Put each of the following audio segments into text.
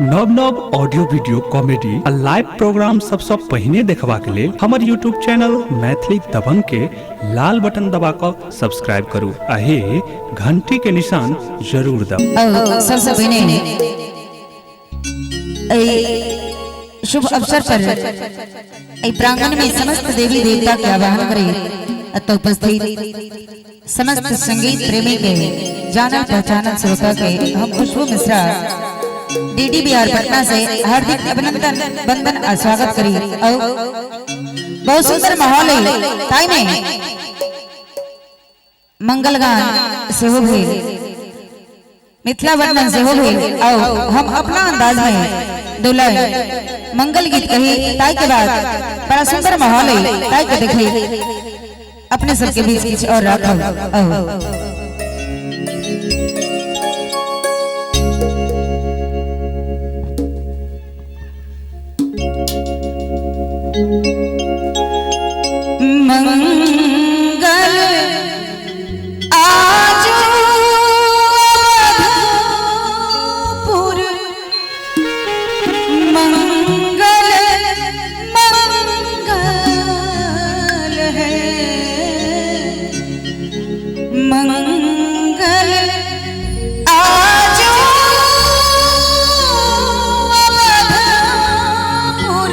नव नव audio video comedy आ लाइव प्रोग्राम सबसँ पहिने देखबाक लेल हमर यूट्यूब चैनल मैथिली दबंग के लाल बटन दबा कऽ सब्सक्राइब करू आ हे घंटी के निशान जरूर दबाउ। और सबसे पहले एहि शुभ अवसर पर एहि प्रांगण में समस्त देवी देवता के आवाहन करे अतः उपस्थित समस्त संगीत प्रेमी के जानल पहचानल श्रोता के हम खुशबू मिश्रा डीडी बिहार पटना से हार्दिक अभिनंदन वंदन और स्वागत करी। और बहुत सुंदर माहौल है, ताई में मंगल गान सेहो भेल, मिथिला वर्णन सेहो भेल और हम अपना अंदाज में दुल्हन मंगल गीत कही। ताई के बाद बड़ा सुंदर माहौल है, ताई के देखी अपने सबके बीच किछ और राखब। मंगल आज अवधपुर मंगल मंगल है, मंगल आज अवधपुर।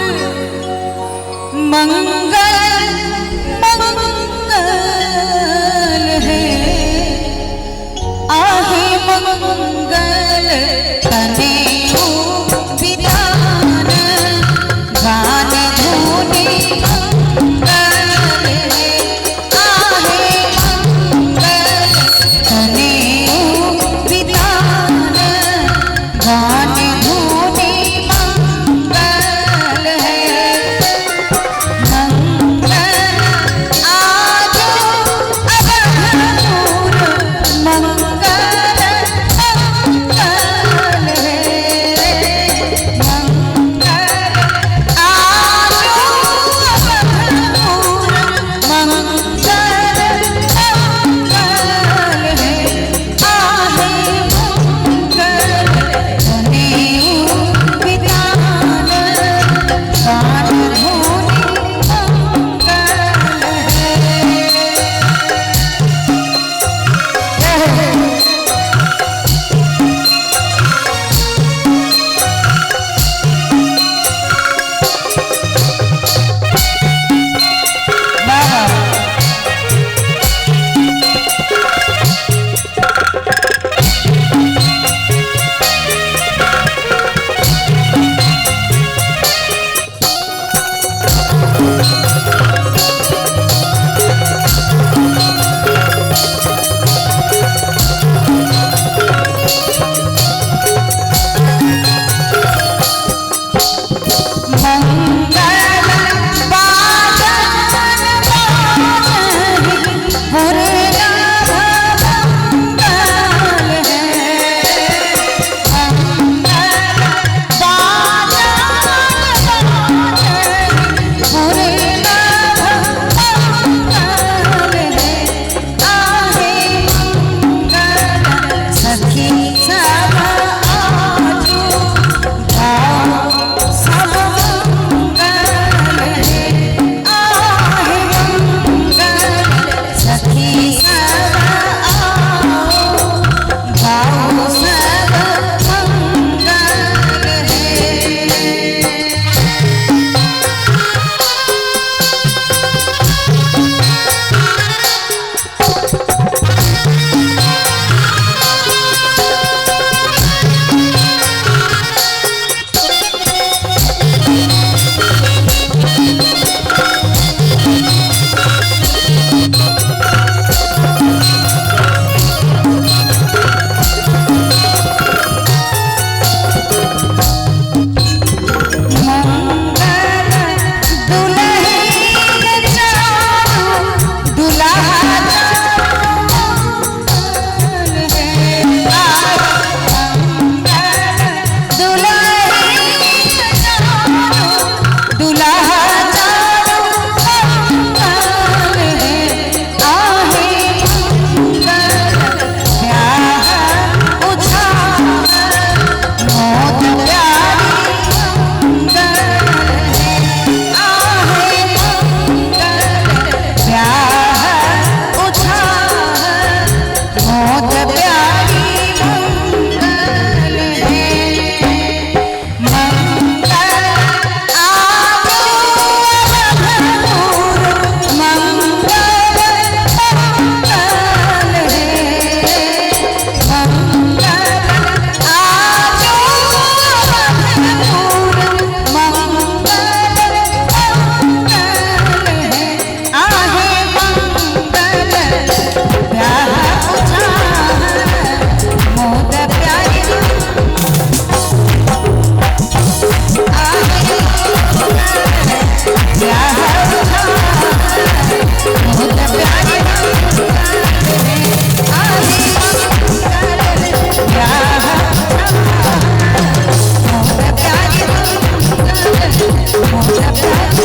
मोरा प्यार।